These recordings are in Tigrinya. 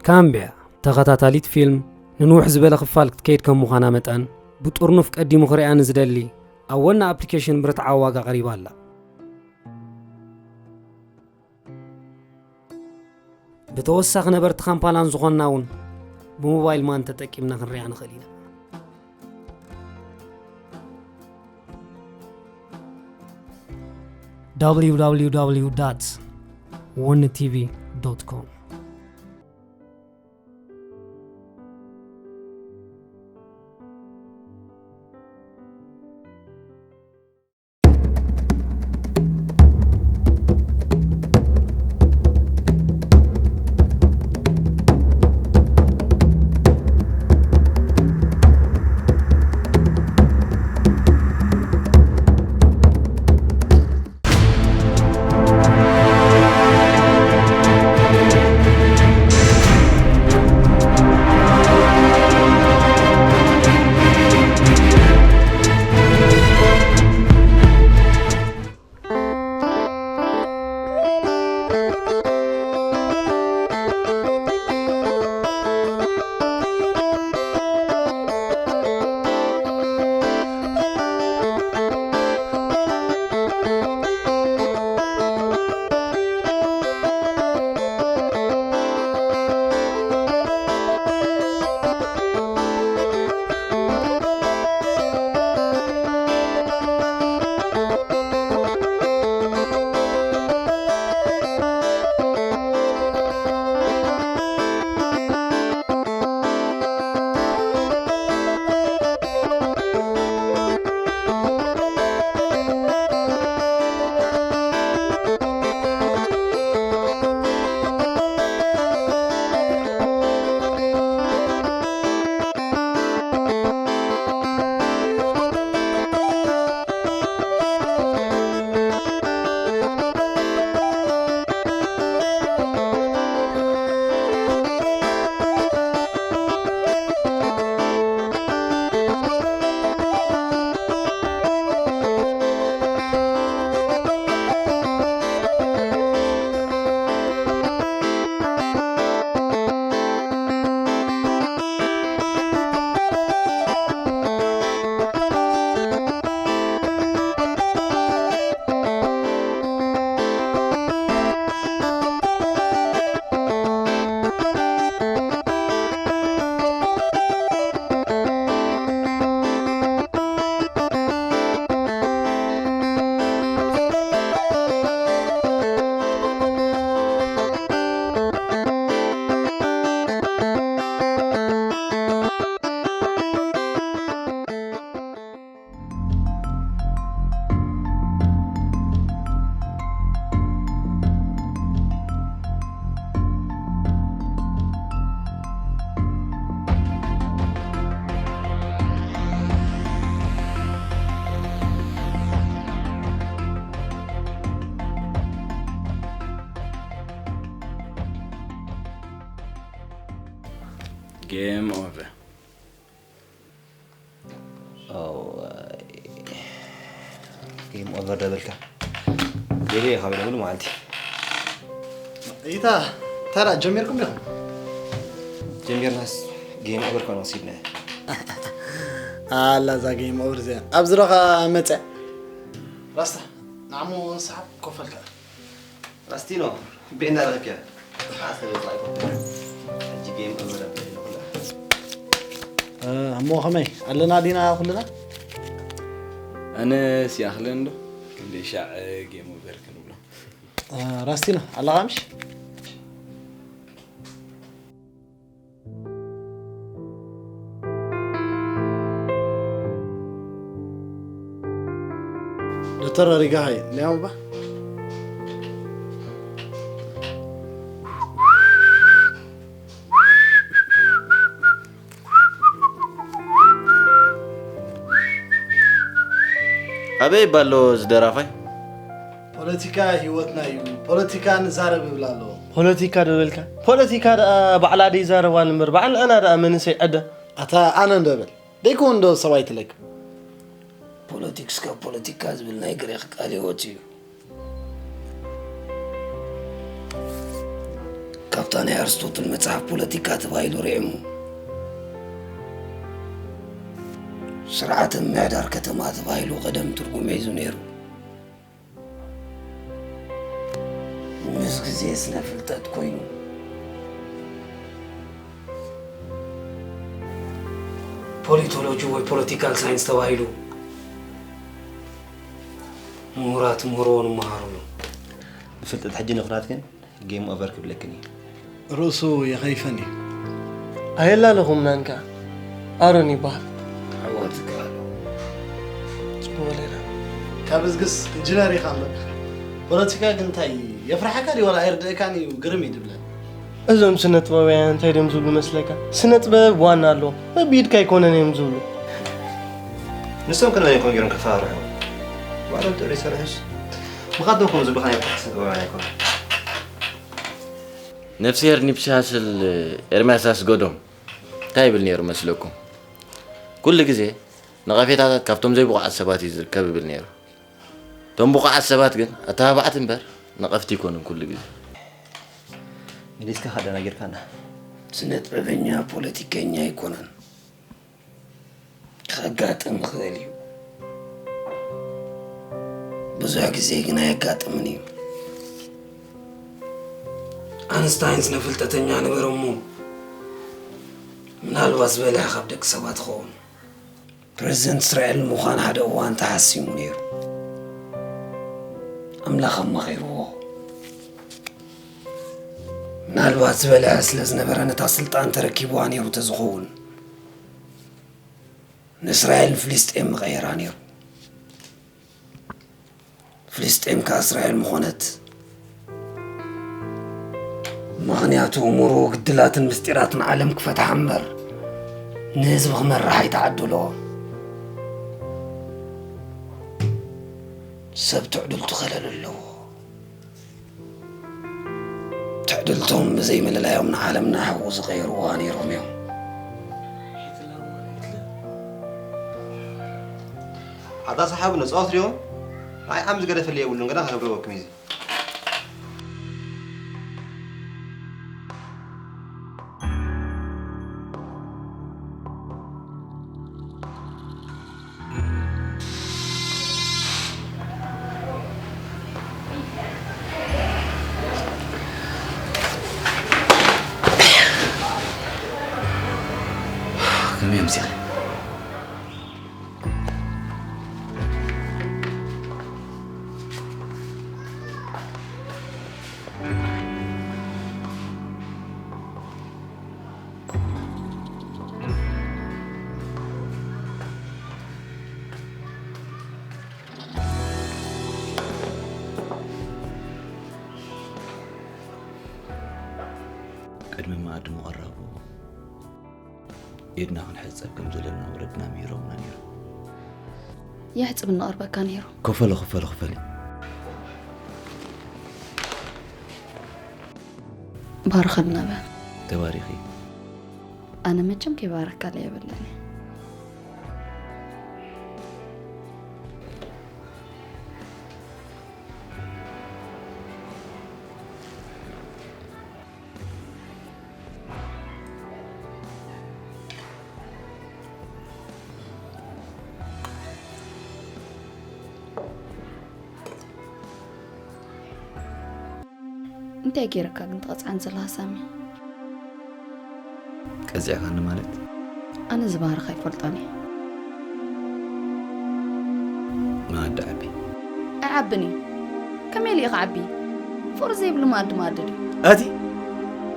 ካምብያ፣ ተኸታታሊት ፊልም ንንውሕ ዝበለ ክፋል ክትከይድ ከም ምዃና መጠን፣ ብጥርኑፍ ቀዲሙ ክርእያ ንዝደሊ ኣብ ወና ኣፕሊኬሽን ብርትዓዊ ዋጋ ቀሪባ ኣላ። ብተወሳኺ ነበርቲ ካምፓላን ዝኾንና እውን ብሞባይል ማን ተጠቂምና ክንሪኣ ንኽእል ኢና። www.wonetv.com Game over. ኣዋይ፣ ጌም ኦቨር ደበልካ። ጌም እየ ካብ ኢለ ሙሉ መዓልቲ። እይታ፣ እንታይ ደኣ ጀሚርኩም ዲኹም? ጀሚርናስ ጌም ኦቨር ኮነ ወሲድና። ኣላ እዛ ጌም ኦቨር እዚኣ ኣብዚ ዶ ኸኣ መጸ? ራስታ፣ ንዓሞ ሰሓብ ኮፈልካ። ኣስቲኖ ቤና ረኪያ ኣሰበ ጻይኮ ሕጂ ጌም ኦቨር ኣቢለ ኩላ እሞ ከመይ ኣለና ዲና ኩልና? ኣነ ሲኣኽለ እንዶ ክንደይ ሻዕ ጌም ኦቨር ክንብሎ። ራስቲና ኣለኻ ምሽ? ዶክተር ኣሪጋሃይ ኒያውባ ኣበይ ባሎ ዝደራፋይ? ፖለቲካ ህይወትና እዩ። ፖለቲካ ንዛረብ ይብል ኣሎ። ፖለቲካ ዶ በልካ? ፖለቲካ ደኣ ባዕላ ደይ ዛረባን እምበር ባዕልኣና ደኣ መንእሰይ ዕደ። ኣታ ኣነ እንዶ በል ደይኮን ዶ ሰብኣይ ትለክ? ፖለቲክስ ካብ ፖለቲካ ዝብል ናይ ግሪኽ ቃል ህይወት እዩ። ካብቲ እታ ናይ ኣርስቶትል መጽሓፍ ፖለቲካ ተባሂሉ ርዒሙ። ስርዓተ ምምሕዳር ከተማ ተባሂሉ ቀደም ትርጉም ሒዙ ነይሩ። ምስ ግዜ ስነ ፍልጠት ኮይኑ ፖሊቶሎጂ ወይ ፖለቲካል ሳይንስ ተባሂሉ ምሁራት ምህርዎ ንምሃረሉ። ብፍልጠት ሕጂ ንኹናት ግን ጌም ኦቨር ክብለክን እዩ። ርእሱ የኸይፈን እዩ። ኣየላለኹምናን ከኣ ኣሮን ይበሃል። ዓወት ከኣ። ጽቡቕ ሌላ። ካብ እዝግስ ኢንጂነር ኢኻ ኣሎ። ፖለቲካ ግን እንታይ የፍርሓካ ድዩ ዋላ ኣየርድእካን እዩ ግርም እዩ ድብለን። እዞም ስነ ጥበባውያን እንታይ ድዮም ዝብሉ መስለካ? ስነ ጥበብ ዋና ኣለዎ፣ በብኢድካ ኣይኮነን እዮም ዝብሉ። ንሶም ከ መን ይኾን ገይሮም ከፈራርሑ? ባዕሎም ጥሪ ይሰርሑስ። ምኻዶም ከም ዝብሉኻ ናይ ብሓቂ ስነ ጥበባውያን ኣይኮኑን። ነፍስሄር ኒፕሲ ሃስል ኤርምያስ ኣስገዶም እንታይ ይብል ነይሩ መስለኩም? ኩሉ ግዜ ነቐፌታታት ካብቶም ዘይብቑዓት ሰባት እዩ ዝርከብ ይብል ነይሩ። እቶም ብቑዓት ሰባት ግን ኣተባባዕቲ እምበር ነቐፍቲ ኣይኮኑን ኩሉ ግዜ። መሊስካ ከኣ ደናጊርካና። ስነ ጥበበኛ ፖለቲከኛ ኣይኮነን። ከጋጥም ይኽእል እዩ። ብዙሕ ግዜ ግን ኣየጋጥምን እዩ። ኣንስታይን ስነ ፍልጠተኛ ነበረ እሞ ምናልባት ዝበልሐ ካብ ደቂ ሰባት ይኸውን። ፕረዚደንት እስራኤል ንምዃን ሓደ እዋን ተሓሲሙ ነይሩ። ኣምላኽ ኣማኺርዎ። ምናልባት ዝበልዐ ስለ ዝነበረ ነታ ስልጣን ተረኪብዋ ነይሩ ተዝኸውን፣ ንእስራኤል ንፍልስጤም ምቐየራ ነይሩ። ፍልስጤም ከኣ እስራኤል ምኾነት። ምኽንያቱ ምሩእ ግድላትን ምስጢራትን ዓለም ክፈትሓ እምበር ንህዝቢ ክመርሕ ኣይተዓደሎ። ሰብ ትዕድልቱ ከለል ኣለዎ። ትዕድልቶም ብዘይ ምልላዮም ንዓለም ንሓዉ ዝቐየርዋ ነይሮም እዮም። ኣታ ሰሓቡ ነጻወት ድዮም? ንዓይ ዓሚ ዝገደፈልይ የብሉን፣ ገና ክገብረወኩም እዩ እዚ። ከመይ ኣምሲኻ? ቅድሚ መኣዲ ምቕራቡ ኢድና ክንሕጸብ ከም ዘለና ወለድና ምሂሮምና ነይሮም። የሕጽብ እናቐርበካ ነይሩ። ክፈሎ፣ ክፈሎ፣ ክፈሊ። ባርኸልና በል። ተባሪኺ። ኣነ መቸም ከይባረካ ለየብለኒ። እንታይ ገይረካ ግን ትቐጽዓን ዘለኻ ሳሚ? ቀጺዕካኒ ማለት? ኣነ እዚ ባህርኻ ኣይፈልጦን እየ። መኣዲ ዓቢ። ኣይዓብን እዩ። ከመይ ኢሉ እዩ ክዓቢ? ፍቕሪ ዘይብሉ መኣዲ መኣዲ ድዩ? ኣቲ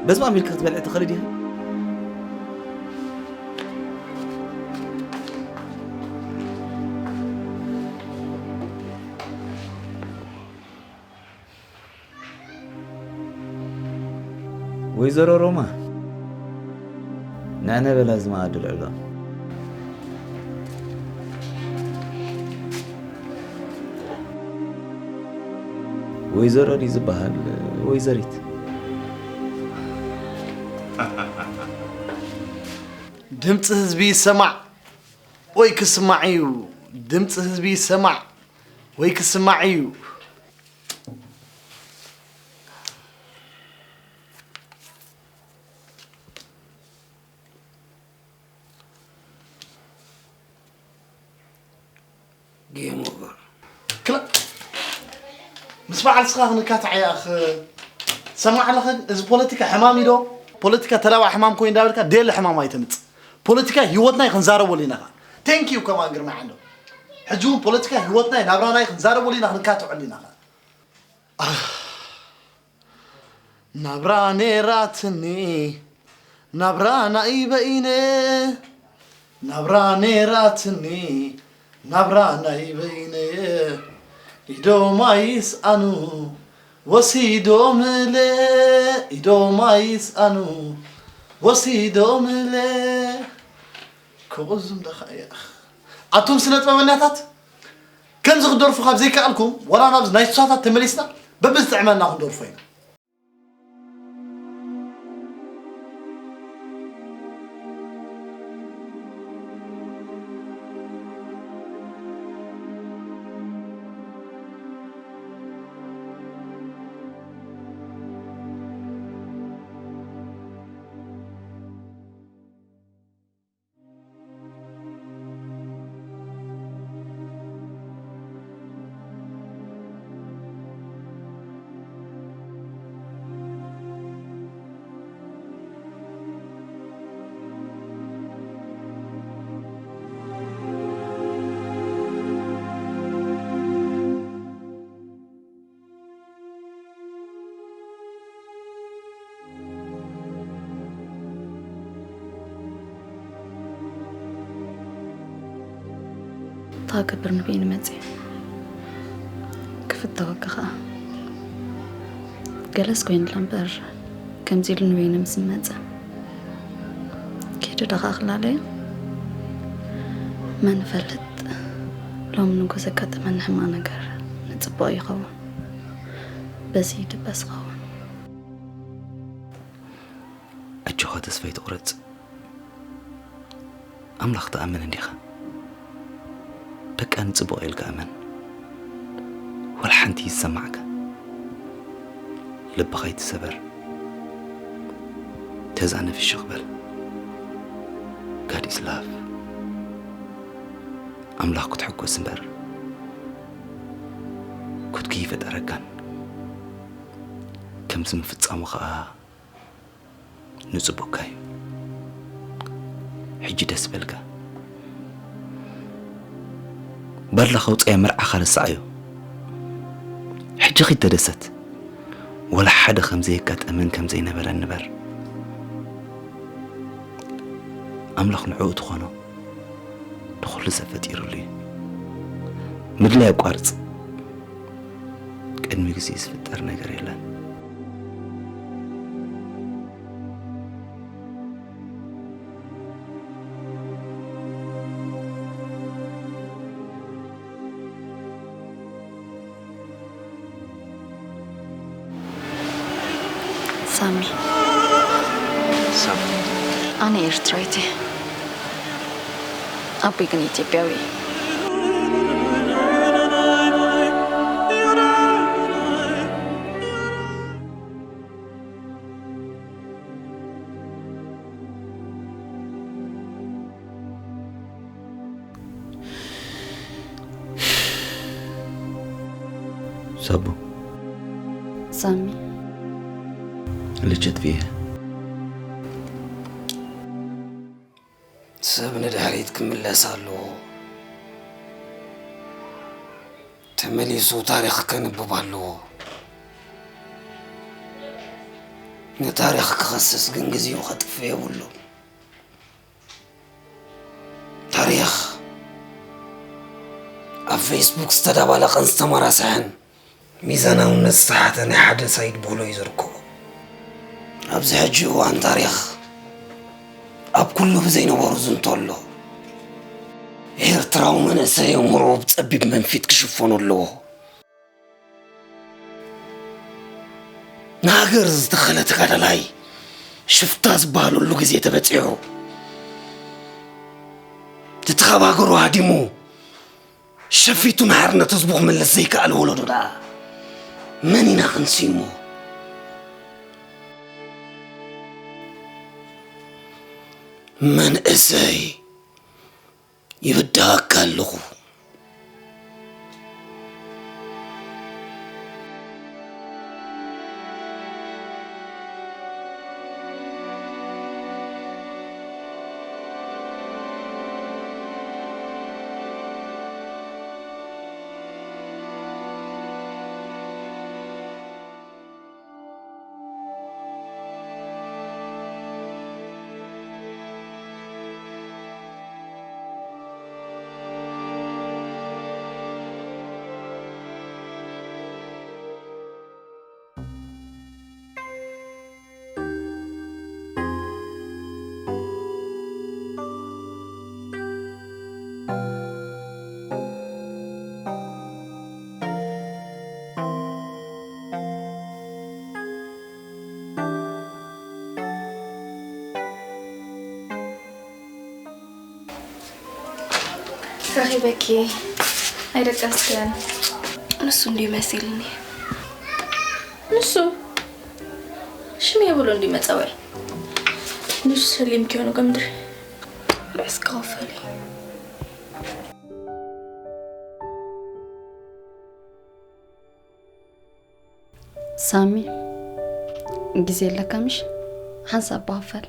በዚ ማእሚልካ ክትበልዒ ትኽእሊ ዲኺ? ወይዘሮ ሮማ፣ ንዕነ በላ እዚ መኣዲ ልዕሎ። ወይዘሮ ድዩ ዝበሃል? ወይዘሪት። ድምፂ ህዝቢ ይሰማዕ ወይ ክስማዕ እዩ። ድምፂ ህዝቢ ይሰማዕ ወይ ክስማዕ እዩ። Game over. ክላ ምስ በዓል ስኻ ክንካታዕ እያ። ኣኽ ሰማዕ ኣለኸ፣ እዚ ፖለቲካ ሕማም እዩ ዶ? ፖለቲካ ተላባዕ ሕማም ኮይኑ እንዳበልካ ደሊ ሕማም ኣይተምጽእ። ፖለቲካ ህይወትና እዩ፣ ክንዛረበሉ ኢና ኸዓ። Thank you ከማን ግርማ ዓንዶ። ሕጂ እውን ፖለቲካ ህይወትና እዩ፣ ናብራና እዩ፣ ክንዛረበሉ ኢና፣ ክንካትዐሉ ኢና ኸዓ። ናብራ ኔራትኒ ናብራ ናይ በይነ ናብራ ኔራትኒ ናብራ ናይ በይነ ኢዶም ኣይስኣኑ ወሲዶምለ ኢዶም ኣይስኣኑ ወሲዶምለ ክቕዙም ደኻ እያ ኣቱም ስነ ጥበበኛታት ከምዚ ክደርፉ ካብ ዘይከኣልኩም ዋላ ናብዚ ናይ ሱሳታት ተመሊስና በብዝጥዕመና ክንደርፎ ኢና። እንታይ ክገብር ንበይኑ መፅእ ክፍተወኪ ከዓ ገለስ ኮይኑላ እምበር ከምዚ ኢሉ ንበይኑ ምስ መፀ ኪዱ ደኻ ክላለዮ መን ፈልጥ ሎም ንጎ ዘጋጠመኒ ሕማቕ ነገር ንፅቡቕ ይኸውን በዚ ይድበስ ኸውን ኣጆኻ ተስፋ ኣይትቑረጽ። ኣምላኽ ትኣምን እንዲኻ። በቃ ንጽቡቕ ኢልካ እመን። ወላ ሓንቲ ይሰማዕካ። ልብኻ ኣይትሰበር። ተዛነ ፍሽኽ በል። God is love። ኣምላኽ ክትሕጎስ እምበር ኩትኪ ይፈጠረካን። ከምዚ ምፍጻሙ ኸኣ ንጽቡቕካ እዩ። ሕጂ ደስ በልካ። በላ ከውጽኣያ መርዓኻ ረስዓዮ። ሕጂ ኺድ ተደሰት። ወላ ሓደ ከም ዘየጋጠመን ከም ዘይነበረን ንበር። ኣምላኽ ንዕኡ ትኾኖ ንኹሉ ሰብ ፈጢሩሉ እዩ። ምድላይ ኣቋርጽ። ቅድሚ ግዜ ዝፍጠር ነገር የለን። ሳሚ፣ ሳሚ። ኣነ ኤርትራዊት እየ። ኣቦይ ግን ኢትዮጵያዊ እዩ። ሳቡ። ሳሚ። ልጀት ብየ። ሰብ ንድሕሪት ክምለስ ኣለዎ። ተመሊሱ ታሪኽ ከንብብ ኣለዎ። ንታሪኽ ክኸስስ ግን ግዜኡ ከጥፍእ የብሉን። ታሪኽ ኣብ ፌስቡክ ዝተዳባለቐን ዝተመራስሐን ሚዛናውነት ዝተሓተ ናይ ሓደ ሳይድ ብሎ እዩ ዝርከቦ። ኣብዚ ሕጂ እዋን ታሪኽ ኣብ ኩሉ ብዘይነበሩ ዝንቶ ኣሎ። ኤርትራዊ መንእሰይ ኣእምሮኡ ብጸቢብ መንፊት ክሽፈኖ ኣለዎ። ንሃገር ዝተኸለ ተጋዳላይ ሽፍታ ዝበሃለሉ ግዜ ተበጺሑ። እቲ ካብ ሃገሩ ሃዲሙ ሸፊቱ ንሓርነት ህዝቡ ክምለስ ዘይከኣለ ወለዶ ደኣ መን ኢና ክንስይሞ? መንእሰይ ይብድሃካ ኣለኹ። ረኺበኪ ኣይደቀስክን። ንሱ እንዲዩ መሲልኒ። ንሱ ሽም የብሉ እንዲ መጸውዒ። ንሱ ሰሊም ኪዮኑ ገምድሪ። ርዕስ ክኸፈል እዩ። ሳሚ፣ ግዜ ኣለካ ምሽ? ሓንሳብ ባፈል።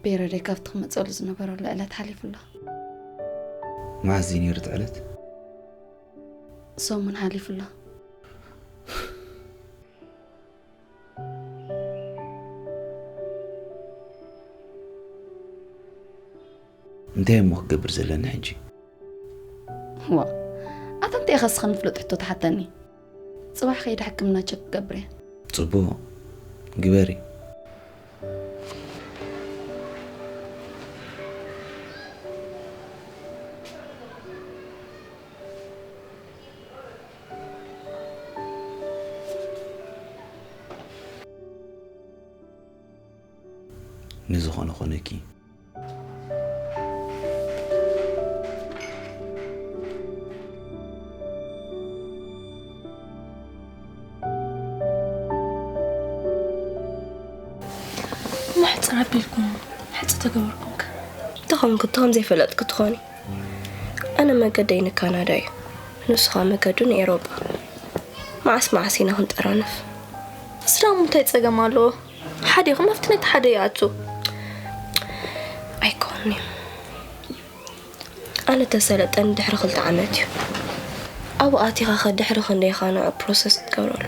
ቤረደይ ካብቲ ክመፀሉ ዝነበረሉ ዕለት ሓሊፉ ኣሎ። መዓስ እዩ ነይሩ እቲ ዕለት? ሰሙን ሓሊፉ ኣሎ። እንታይ እሞ ክገብር ዘለኒ ሕጂ? ዋ፣ ኣታ እንታይ ኢኻ እስኻ ንፍለጥ ሕቶ ትሓተኒ? ጽባሕ ከይደ ሕክምና ቸክ ክገብር እየ። ጽቡቕ፣ ግበሪ። ንዝኾነ ኮነኪ። ማሕፅር ኣቢልኩም ሕፂ ተገበርኩም ከ? ተኾንኩ ተኸም ዘይፈለጥኩ ትኾኒ። ኣነ መገደይ ንካናዳ እዩ፣ ንሱ ኸኣ መገዱ ንኤሮጳ። መዓስ መዓስ ኢና ክንጠራነፍ? እስራ እሞ እንታይ ጸገም ኣለዎ? ሓዲኹም ኣብቲ ነቲ ሓደ ይኣቱ። ኣይኮንን። ኣነ ተሰለጠኒ ድሕሪ ክልተ ዓመት እዩ። ኣብኡ ኣቲኻ ኸ ድሕሪ ክንደይ ኢኻ ንዑ ፕሮሰስ ክትገብረሉ?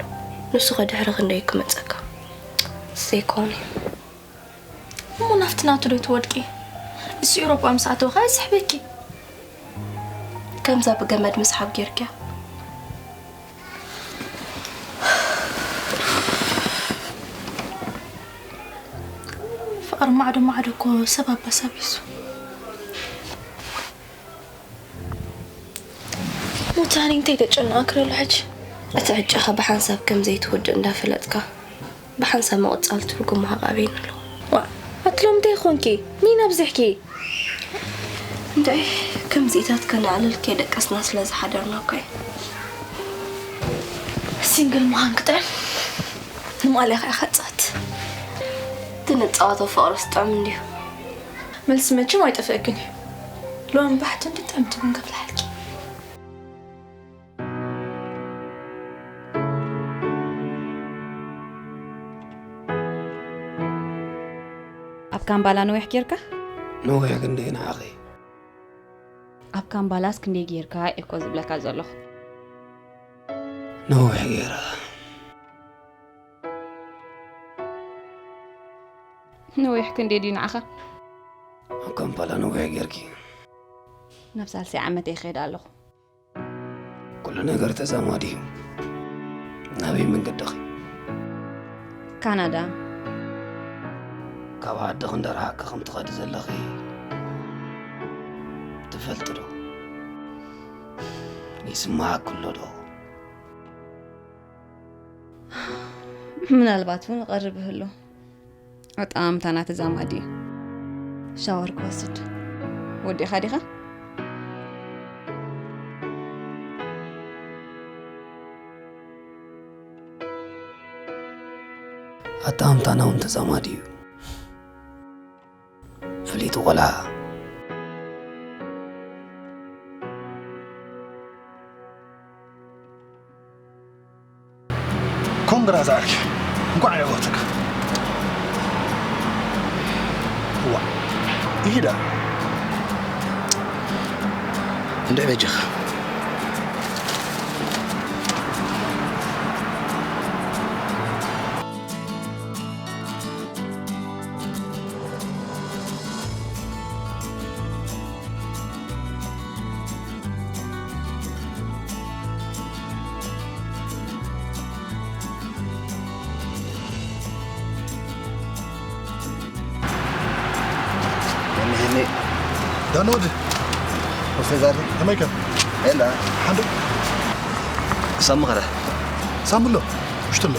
ንሱ ኸ ድሕሪ ክንደይ ክመጸካ? ዘይኮነ። እሞ ናብቲ ናቱ ዶ ትወድቂ? ንሱ ኤውሮጳ ምስ ኣተወ ኸኣ ይስሕበኪ። ከምዛ ብገመድ ምስሓብ ጌርክያ። ፍቕሪ ማዕዶ ማዕዶ እኮ ሰብ ኣባሳቢሱ። ሙታኒ እንታይ ተጨነቐክ ዘሎ ሕጂ? እቲ ዕጫኻ ብሓንሳብ ከም ዘይትውድእ እንዳፈለጥካ፣ ብሓንሳብ ምቕጻል ትርጉም ምሃብ ኣበይን ኣለዎ? ዋ፣ ኣቲ ሎሚ እንታይ ኾንኪ? ሚን ኣብዚሕኪ? እንታይ ከምዚታት ከነዕልል ከይደቀስና ስለ ዝሓደርና እኮ እዩ። ሲንግል ምዃን ክጥዕም ንማልያ ኸዓ ይኸጽት። እቲ ንጻወቶ ፍቕርስ ጥዑም እንድዩ። መልሲ መቸም ኣይጠፍአክን እዩ። ሎሚ ባሕቲ እንዲ ጥዕምቲ ቡን ከፍልሓልኪ። ኣብ ካምባላ ነዊሕ ጌርካ? ነዊሕ ክንደይ ንዓኺ? ኣብ ካምባላስ ክንደይ ጌርካ እኮ ዝብለካ ዘለኹ። ነዊሕ ጌረ። ነዊሕ ክንደይ ድዩ ንዓኻ? ኣብ ካምፓላ ነዊሕ ጌርኪ። ናብ ሳልሳይ ዓመተይ ይኸይድ ኣለኹ። ኩሉ ነገር ተዛማዲ እዩ። ናበይ መንገድኺ? ካናዳ። ካብ ዓዲ ክንደርሃቂ ከም ትኸዲ ዘለኺ ትፈልጢ ዶ? ይስምዓኪ ኣሎ ዶ? ምናልባት እውን እቐርብ እህሉ። ኣጠማምታና ተዛማዲ እዩ። ሻወር ክወስድ። ወዲኻ ዲኻ? ኣጠማምታና እውን ተዛማዲ እዩ። ፍሊጡ ቆልዓ። ኮንግራ ዝዓርኪ፣ እንኳዕ የዕወተካ። ዋ፣ ይሂዳ። እንድዒ በጃኻ። ዳን ወዲ። ወሰይ ዛሪ። ከመይ ከ? ኤላ። ሓንዱ። ሳሚ ኸረ። ሳሚ ኣሎ። ውሽጢ ኣሎ።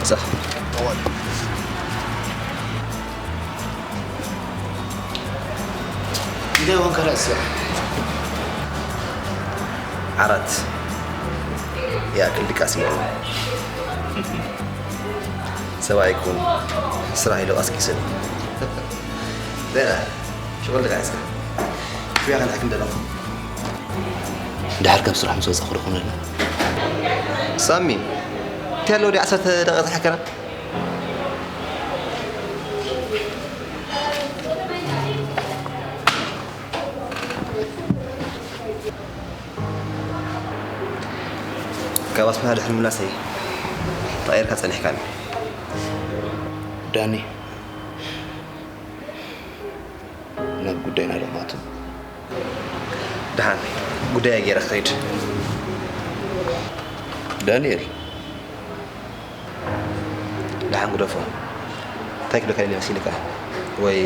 እዛ። ኣዋል። እንታይ ወንከ ርእሲ? ዓራት ይኣክል ድቃስ እዩ። ሰብኣይ ይኩን ስራሕ ኢሉ ቀስቂሱኒ። ደህና ሽቁል ድቃ እስከ ሽያ ክንሕክም ደለኹ። ድሓር ካብ ስራሕ ምስ ወጻኹ ዶ ኮነ ኣሎ? ሳሚ፣ እንታይ ኣለዎ ድዩ ዓሰርተ ደቂቕ ዝሓከና? ካብ ኣስመራ ድሕሪ ምላሰይ ተቐይርካ ጸኒሕካኒ። ዳኒ፣ ናብ ጉዳይና ዶ ክንኣቱ? ደሓን፣ ጉዳይ ገይረ ክኸይድ። ዳንኤል። ደሓን ግደፎ። እንታይ ክብለካ ደልየ መሲልካ? ወይ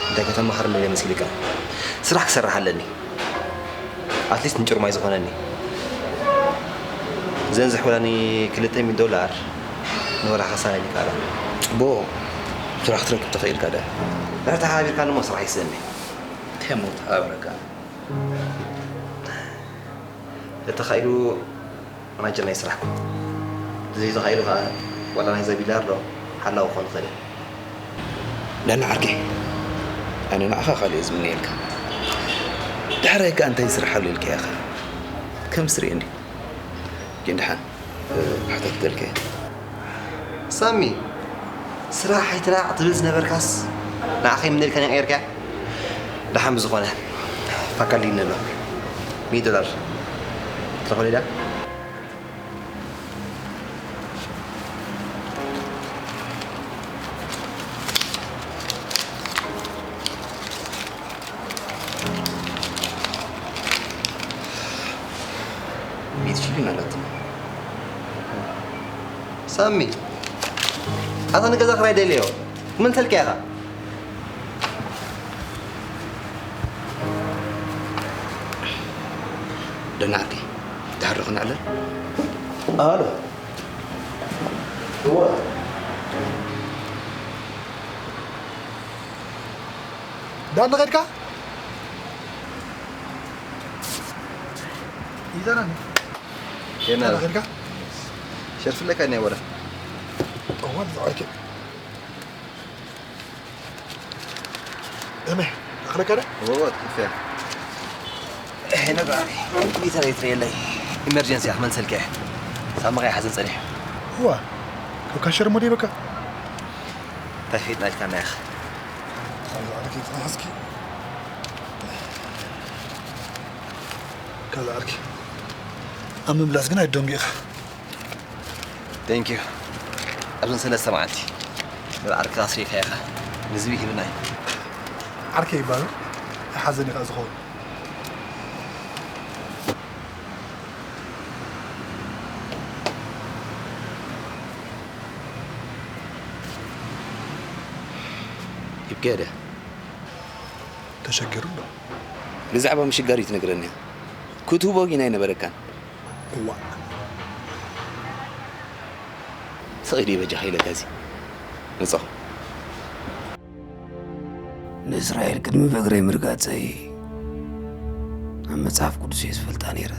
እንታይ ከተማኽረኒ ደልየ መሲልካ? ስራሕ ክሰርሕ ኣለኒ። ኣትሊስት ምንጭር ማይ ዝኾነኒ። እዘን ዝሕብራኒ ክልተ ሚእቲ ዶላር ንወርሒ ከሳንየኒ ይከኣላ። ቦ፣ ስራሕ ክትረክብ ተኽኢልካ ዶ? ድሕሪ ተሓባቢርካኒ እሞ ስራሕ ይስእኒ። እንታይ እሞ ተሓባብረካ? ተተኻኢሉ ማናጀር ናይ ስራሕኩም። ዘይተኻኢሉ ኸዓ ዋላ ናይዛ ቢላር ዶ ሓላዊ ክኾን ይኽእል እየ። ዳኒ ዓርከይ፣ ኣነ ንዓኻ ካልእ እየ ዝምነየልካ። ድሕራይ ከኣ እንታይ ስራሕ ኣሎ ኢልካዮ ኢኻ? ከም ስርኤ እንድዩ። ግን ደሓን፣ እ፣ ክሓተክደልካ እየ። ሳሚ፣ ስራሕ ኣይትናቕ ትብል ዝነበርካስ ንዓኻ ይምነየልካ ናይ ቀየርካያ? ደሓን ብዝኾነ፣ ፋካልኒ ኣሎ። ሚእቲ ዶላር። ትረኽበለይ ዳ? ሚእቲ ሺሕ ግን ኣላትኒ። ሳሚ፣ ኣታ ንገዛ ክራይ ደልዮ፣ ክመልሰልካ ኢኻ። ደናርዲ፣ ድሓር ዶ ክንዕለል? ኣሎ። እወ። ዳን ኸድካ? ይዘናኒ። የና። ዳን ኸድካ? ሸርፍለካ እኔ ወረ። ጠዋል ዘዋይከ። እመ፣ ኣኽለካ ደ? እወ፣ ትክፍያ። ሄነ ጋሪ፣ ኢንተርኔት ሬለይ። ኢመርጀንሲ ኣኽመል ሰልከ። ሳምኻ ይሓዘን ጸኒሑ። እዋ፣ ካብ ካሸር ሞዴ በቃ። እንታይ ፈይጥና ኢልካና ኢኻ? ካልእ ዓርኪ ይጽናሕ እስኪ። ካልእ ዓርኪ። ኣብ ምምላስ ግን ኣይትደንጉ ኢኻ። Thank you። ኣብዘን ሰለስተ መዓልቲ ንዓርክኻ ኣስሪእካ ኢኻ። ንዝቢ ሂብና እዩ። ዓርከይ ይባሉ። ሓዘን ኢኻ ዝኸውን። ይብከደ። ተሸጊሩ ኣሎ። ብዛዕባ ምሽጋር እዩ ትነግረኒ። ክትህቦ ግን ኣይነበረካን። እዋእ። ስቕ ኢለ በጃኻ ኢለካ እዚ መጻኹ። ንእስራኤል ቅድሚ በግረይ ምርጋጸይ ኣብ መጽሓፍ ቅዱስ እየ ዝፈልጣ ነይረ።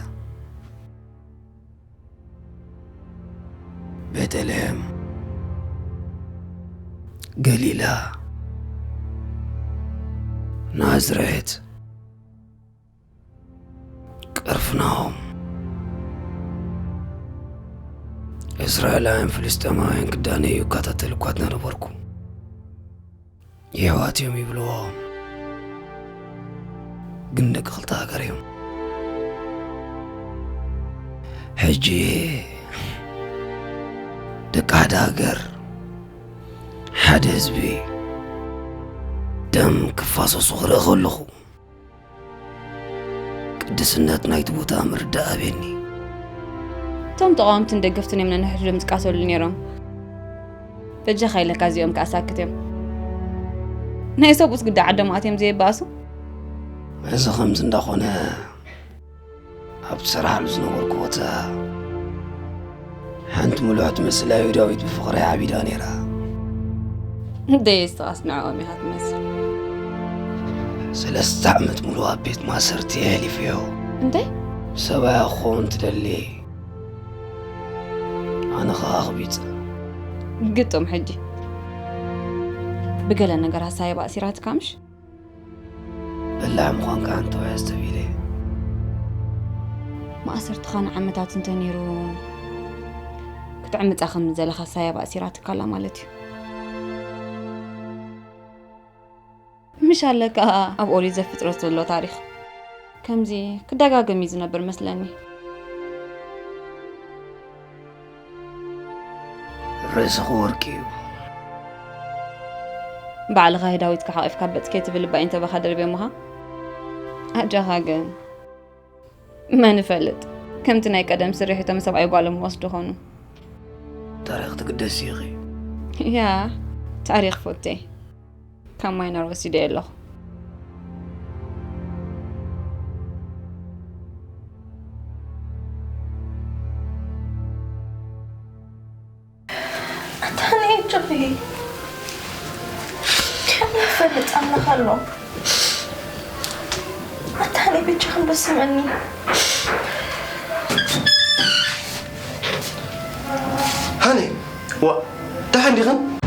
ቤተልሔም፣ ገሊላ፣ ናዝሬት፣ ቅርፍናሆም። እስራኤላውያን ፍልስጤማውያን ክዳነዩ ይከታተሉ እኳ እናነበርኩ፣ የሕዋት እዮም ይብልዎም። ግን ደቂ ክልተ ሃገር እዮም። ሕጂ ደቂ ሓደ ሃገር፣ ሓደ ህዝቢ ደም ክፋሰሱ ክርኢ ከለኹ፣ ቅድስነት ናይቲ ቦታ ምርዳእ ኣብየኒ። እቶም ተቓወምትን ደገፍትን እዮም ነንሕድሕዶም ዝቃተሉ ነይሮም። በጃኻ ኢለካ እዚኦም ከኣ ሳክት እዮም። ናይ ሰብኡት ግዳ ዓዶም ኣትዮም ዘየባእሱ። እዚ ከምዚ እንዳኾነ ኣብቲ ስርሓሉ ዝነበርኩ ቦታ ሓንቲ ምሉእ ትመስል ኣይሁዳዊት ብፍቕሪ ዓቢዳ ነይራ። እንተይ ንስኻስ ንዕኦም ኢኻ ትመስል። ሰለስተ ዓመት ሙሉእ ኣብ ቤት ማእሰርቲ የሕሊፈዮ። እንታይ? ሰብኣያ ክኸውን ትደሊ፣ ኣነ ኸኣ ኣኽቢጸ። ግጥም ሕጂ ብገለ ነገር ሃሳየባ ኣሲራትካ ምሽ? በላዕ ምዃንካ ኣንተውሕዝ ተቢለ። ማእሰርትኻ ንዓመታት እንተነይሩ ክትዕምጻ ከም ዝደለኻ ሃሳየባ ኣሲራትካ ኣላ ማለት እዩ። ምሽ ኣለካ ኣብ ኦሪት ዘፍጥረት ዘሎ ታሪኽ ከምዚ ክደጋገም እዩ ዝነብር መስለኒ። ርእስኺ ወርቂ እዩ። ባዕልኻ ዳዊትካ ሓቒፍካ በጥ ከይትብል እባ ኢንተባኻ ደርብዮምኻ። ኣጃኻ ግን መን ይፈልጥ፣ ከምቲ ናይ ቀደም ስርሒቶም ሰብኣይ ጓሎም ወስዱ ኾኑ። ታሪኽ ትግደሲ ኢኺ። ያ ታሪኽ ፎቴ ካብ ማይነር ወሲደ ኣለኹ። ኣታ ንእይ ጭኺ ከም ይፈልጥ ኣምላኽ ኣሎ። ኣታ ንእይ ብቻ ክንዶ ስምዕኒ። ሃኒ ዋ ደሓን ዲኽን?